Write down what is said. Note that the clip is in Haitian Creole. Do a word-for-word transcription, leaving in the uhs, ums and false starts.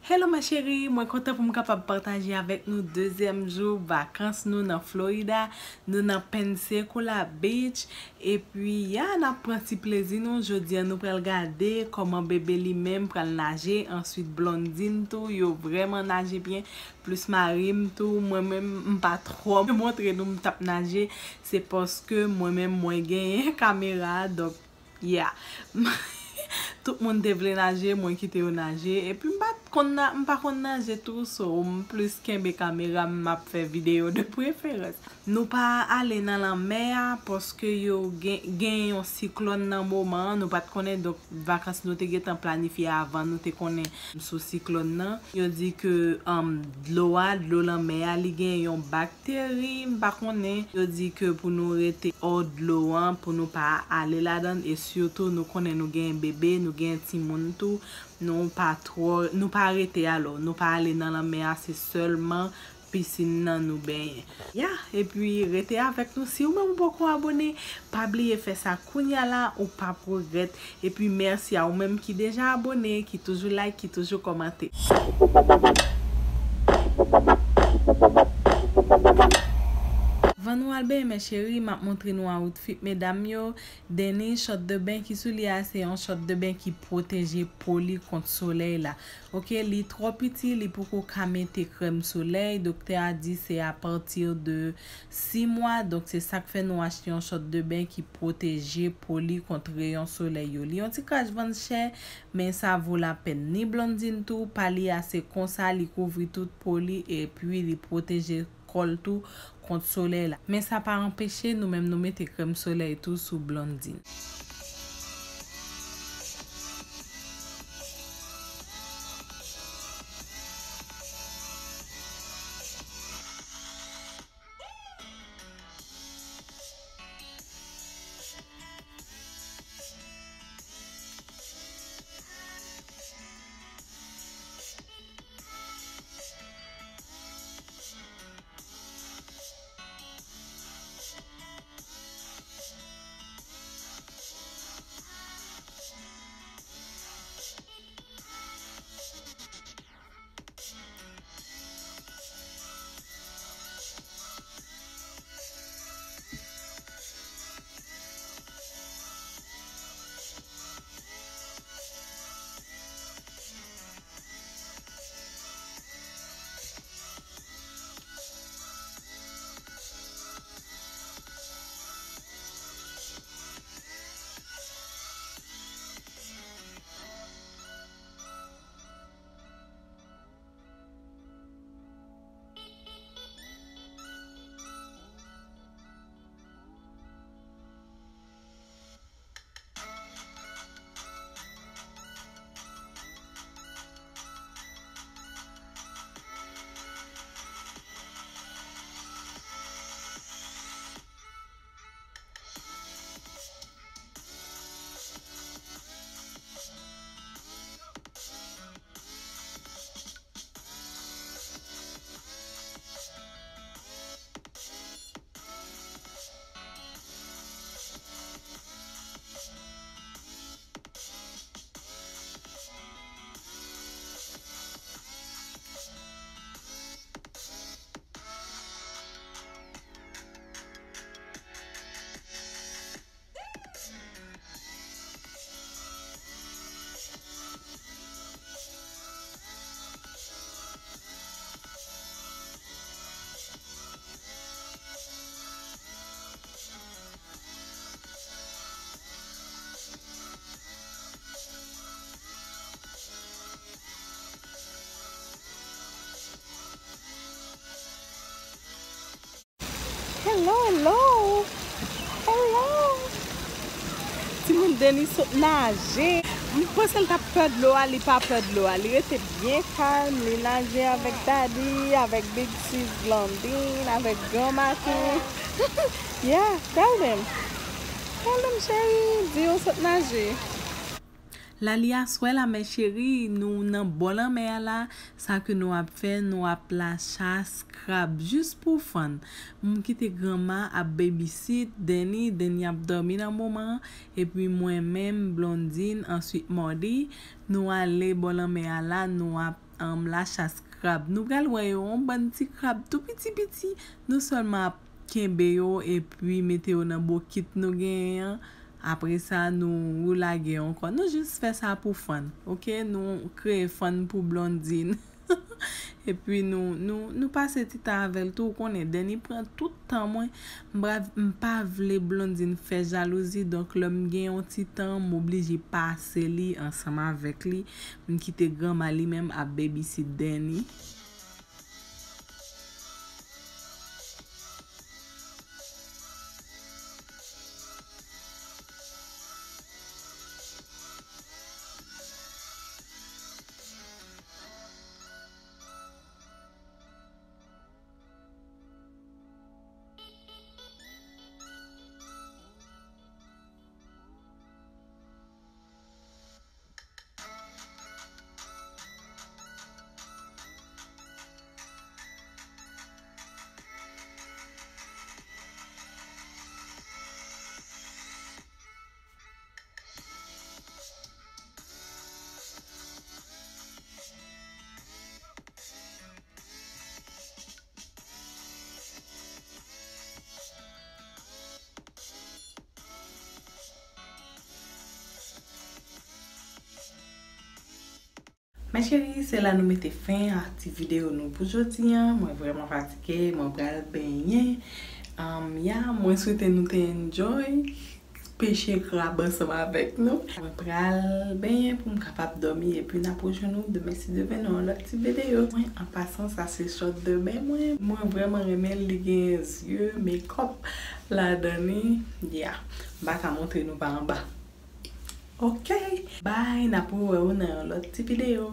Hello ma chérie, mwen kontan pou m kapab pataje avèk nou dezyèm jou vakans nou nan Florida. Nou nan Pensacola Beach. Epi, ya, n ap pran ti plezi nou. Jodi a, nou pral gade kòman bebe li menm pral naje. Answit, Blondine tou, yo vrèman naje byen. Plis mari m tou, mwen menm, m pa twò montre nou m t ap naje. Se paske mwen menm, mwen genyen kamera, donk, yeah. Tout moun te vle naje, mwen kite yo naje. Epi m pa t konn na-, m pa konn naje tou, so m plis kenbe kamera m, m ap fè videyo de preferans. Nou pa ale nan lanmè a paske yo gen, gen yon siklòn nan moman an, nou pa t konnen, donk vakans nou te gentan planifye avan nou te konnen sou siklòn nan. Yo di ke, um, dlo a, dlo lanmè a, li gen yon bakteri, m pa konnen. Yo di ke pou nou rete hors dlo an, pou nou pa ale ladan, e sitou nou konnen nou gen bebe, nou gen timoun tou, nou pa twò, nou pa rete alò, nou pa ale nan lanmè a, se sèlman pisin nan nou benyen. Ya, epi rete avèk nou. Si ou menm ou poko abone, pa bliye fè sa kounya la, ou p ap regrèt. Epi mèsi a ou menm ki deja abone, ki toujou like, ki toujou kòmante. Avan nou al benyen, mes chéries, m ap montre nou outfit medam yo. Denny, chòt de ben ki sou li a, se yon chòt de ben ki pwoteje po li kont solèy la. Oke, li twò piti, li poko ka mete krèm solèy. Doktè a di se apati de sis mwa, donk se sa k fè nou achte yon chòt de ben ki pwoteje po li kont reyon solèy yo. Li yon ti krach vann chè, men sa vo lapèn. Ni Blondine tou, pa li a se konsa, li kouvri tout po li, epi li pwoteje kò l tou kont solèy la. Men sa pa anpeche nou menm nou mete krèm solèy tou sou Blondine. Hello, hello. Hello. Timoun Denny sot naje. M panse l t ap pè dlo a, li pa pè dlo a. Li rete byen kalm, li naje avèk daddy, avèk big sis Blondine, avèk granma tou. Yeah, tell them. Tell them, cheri, di yo sot naje. La li aswè la, mes chéries, nou nan bò lanmè a la. Sa ke nou ap fè, nou ap la chas krab jis pou fun. M kite granma ap babysit Denny, Denny ap dòmi nan moman an, epi mwen menm, Blondine, answit Maudy, nou ale bò lanmè a la, nou ap um, lachas krab. Nou pral wè yo, yon bann ti krab tou piti piti. Nou sèlman ap kenbe yo epi mete yo nan bokit nou genyen an. Apre sa, nou woulage yo ankò. Nou jis fè sa pou fun, oke? Nou kreye fun pou Blondine. Epi nou, nou, nou pase ti tan avè l tou. Ou konnen, Danny pran tout tan mwen. M pa, m pa vle Blondine fè jalouzi. Donk, lè m gen yon ti tan, m oblije pase li ansanm avèk li. M kite granma li menm ap babysit Danny. Mes chéries, se la nou mete fen a ti videyo nou pou jodi a. Mwen vrèman fatige, mwen pral benyen. Um, ya, mwen swete nou te enjoy peche krab ansanm avèk nou. Mwen pral benyen pou m kapab dòmi epi n ap rejwenn nou demen si Dye vle nan yon lòt ti videyo. Mwen, an pasan, sa se short de bain mwen. Mwen vrèman renmen l, li gen zye, makeup ladan li. Ya, m pa ka montre nou pa anba. Ok, bye, n ap rewè w nan yon lòt ti videyo.